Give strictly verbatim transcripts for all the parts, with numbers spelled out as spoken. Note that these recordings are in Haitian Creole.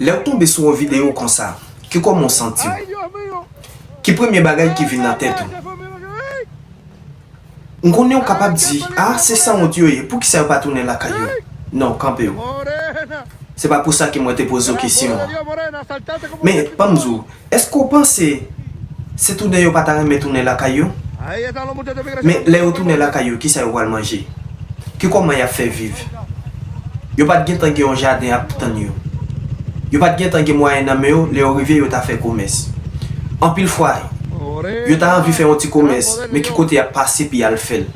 Lè w tonbe sou yon videyo konsa, ki kòman w santi w? Ki premye bagay ki vin nan tèt ou? M konnen w kapab di, "Ah, se sanwont yo ye, poukisa yo pa tounen lakay yo?" Non, kanpe w. Se pa pou sa ke mwen te poze w kesyon an. Men, ban m di w, èske w panse se tounen yo pa ta renmen tounen lakay yo? Men lè yo tounen lakay yo, kisa yo pral manje? Ki kòman y ap fè viv? Yo pa t gentan gen yon jaden ap tann yo. Yo pa t gentan gen mwayen nan men yo, lè yo rive, yo ta fè komès. Anpil fwa, yo ta anvi fè yon ti komès, men ki kote y ap pase pou y al fè l?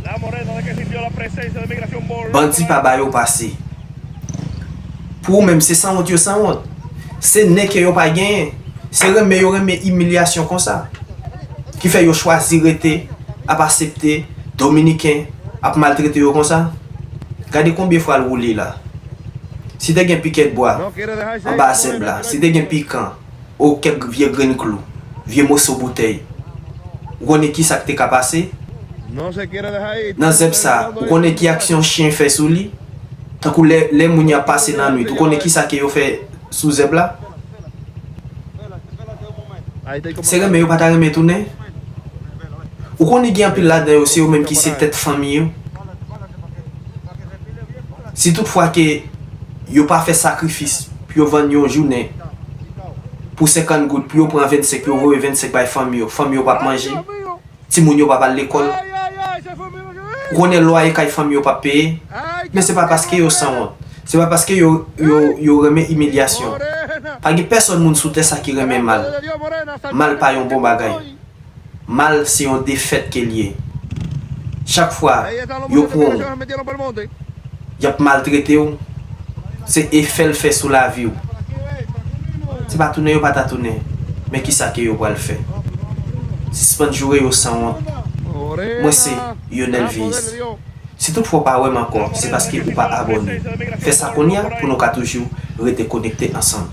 Bandi pa ba yo pase. Pou ou menm, se sanwont yo sanwont. Se nen ke yo pa genyen. Se renmen yo renmen imilyasyon konsa. Ki fè yo chwazi rete, ap asepte Dominiken ap maltrete yo konsa. Gade konbyen fwa l woule la. Si te gen pikèt bwa anba zèb la, si te gen pikan, ou kèk vye grenn klou, vye moso boutèy, ou konnen kisa k te ka pase? Nan zèb sa, ou konnen ki aksyon chen fè sou li? Tankou lè, lè moun y ap pase nan nwit, ou konnen kisa ke yo fè sou zèb la? Se renmen yo pa ta renmen tounen? Ou konnen gen anpil ladan yo, se yo menm ki se tèt fanmi yo. Si toutfwa ke yo pa fè sakrifis pou yo vann yon jounen pou senkant goud, pou yo pran vennsenk, pou yo voye vennsenk bay fanmi yo, fanmi yo p ap manje, timoun yo p ap al lekòl. Ou konnen lwaye kay fanmi yo p ap peye, men se pa paske yo sanwont. Se pa paske yo, yo, yo renmen imilyasyon. Pa gen pèsòn moun sou tè sa ki renmen mal. Mal pa yon bon bagay. Mal se yon defèt ke l ye. Chak fwa yo pran w, y ap maltrete w, se efè l fè sou lavi w. Se pa tounen yo pa ta tounen, men kisa ke yo pral fè? Sispann joure yo sanwont. Mwen se Yonel Viyis. Si toutfwa w pa wè m ankò, se paske ou pa abòne. Fè sa kounye a pou nou ka toujou rete konekte ansanm.